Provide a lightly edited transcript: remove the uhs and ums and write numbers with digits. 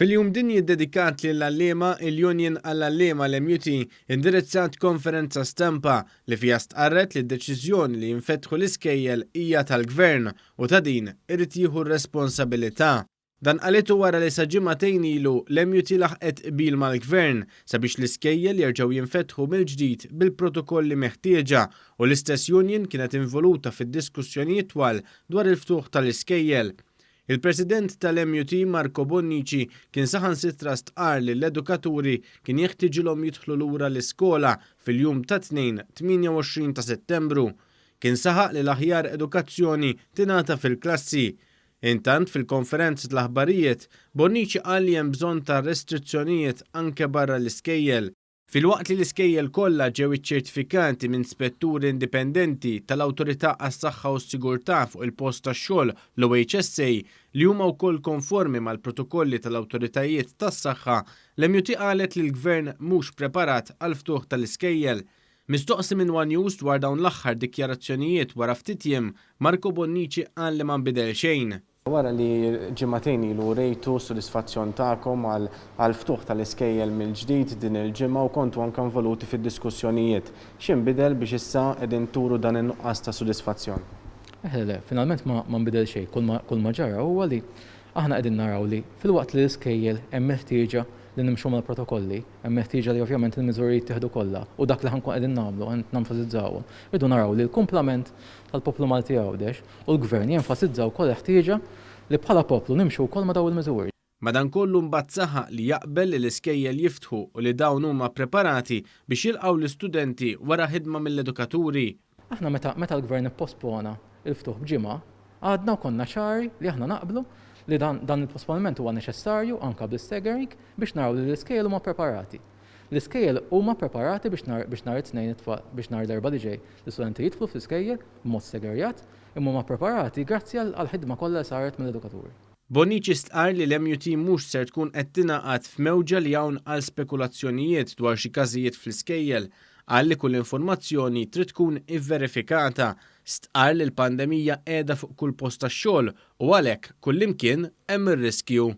Fil-Jum Dinji ddedikat lill-Għalliema, il-Union għall-Għalliema l-MUT indirizzat konferenza stampa li fiha stqarret li d-deċiżjoni li jinfetħu l-iskejjel hija tal-Gvern u ta' din irid jieħu r-responsabilità. Dan qalitu wara li sa ġimagħtejn ilu l-MUT laħqet qbil mal-Gvern sabiex l-iskejjel jerġgħu jinfetħu mill-ġdid bil-protokolli meħtieġa u l-istess union kienet involuta fid-diskussjonijiet twal dwar il-ftuħ tal-iskejjel. Il-President tal-MUT Marco Bonnici kien saħansitra stqarr li l-edukaturi kien jeħtiġilhom jidħlu lura l-iskola fil-jum tat-Tnejn 28 ta' Settembru. Kien saħaq li l-aħjar edukazzjoni tingħata fil-klassi. Intant fil-konferenza tal-aħbarijiet, Bonnici qal li hemm bżonn ta' restrizzjonijiet anke barra l-iskejjel. Filwaqt li l-iskejjel kollha ġew iċċertifikati minn spetturi indipendenti tal-Awtorità għas-Saħħa u s-Sigurtà fuq il-Post tax-Xogħol, l-OHSA, li huma wkoll konformi mal-protokolli tal-awtoritajiet tas-saħħa, l-MUT qalet li l-Gvern mhux preparat għall-ftuħ tal-iskejjel. Mistoqsi minn one News dwar dawn l-aħħar dikjarazzjonijiet wara ftit jiem, Marco Bonnici qal li ma nbidel xejn. Wara li ġimagħtejn ilu urejtu s-sodisfazzjon tagħkom għall-ftuħ tal-iskejjel mill-ġdid din il-ġimgħa u kontu anke involuti fid-diskussjonijiet, x'inbidel biex issa qegħdin turu dan in-nuqqas ta' sodisfazzjon? Le, le, finalment ma nbidel xejn. Kull ma ġara huwa li aħna qegħdin naraw li filwaqt li l-iskejjel hemm il-ħtieġa li nimxu mal-protokolli, hemm il-ħtieġa li ovvjament il-miżuri jittieħdu kollha u dak li ħa nkun qegħdin nagħmlu qed nenfasizzawhom, irridu naraw li l-kumplament tal-poplu Malti Għawdex u l-Gvern jenfasizza wkoll il-ħtieġa li bħala poplu nimxu wkoll ma' dawn il-miżuri. Madankollu mbagħad saħaq li jaqbel li l-iskejjel jiftħu u li dawn huma ppreparati biex jilqgħu l-istudenti wara ħidma mill-edukaturi. Aħna meta meta l-Gvern ippospona l-ftuħ b'ġimgħa, għadna u konna ċari li aħna naqblu li dan dan il-posponiment huwa neċessarju anke bl-istaggering biex naraw li l-iskejjel huma ppreparati. L-iskejjel huma ppreparati biex nhar biex nhar it-Tnejn it-tfal biex nhar l-Erbgħa li ġej l-istudenti jidħlu fl-iskejjel b'mod stegerjat imma huma ppreparati grazzi għall-ħidma kollha li saret mill-edukaturi. Bonnici stqarr li l-MUT mhux ser tkun qed tingħaqad f'mewġa li hawn għal spekulazzjonijiet dwar xi każijiet fl-iskejjel. Qal li kull informazzjoni trid tkun ivverifikata. Stqarr li l-pandemija qiegħda fuq kull post tax-xogħol u għalhekk kullimkien hemm ir-riskju.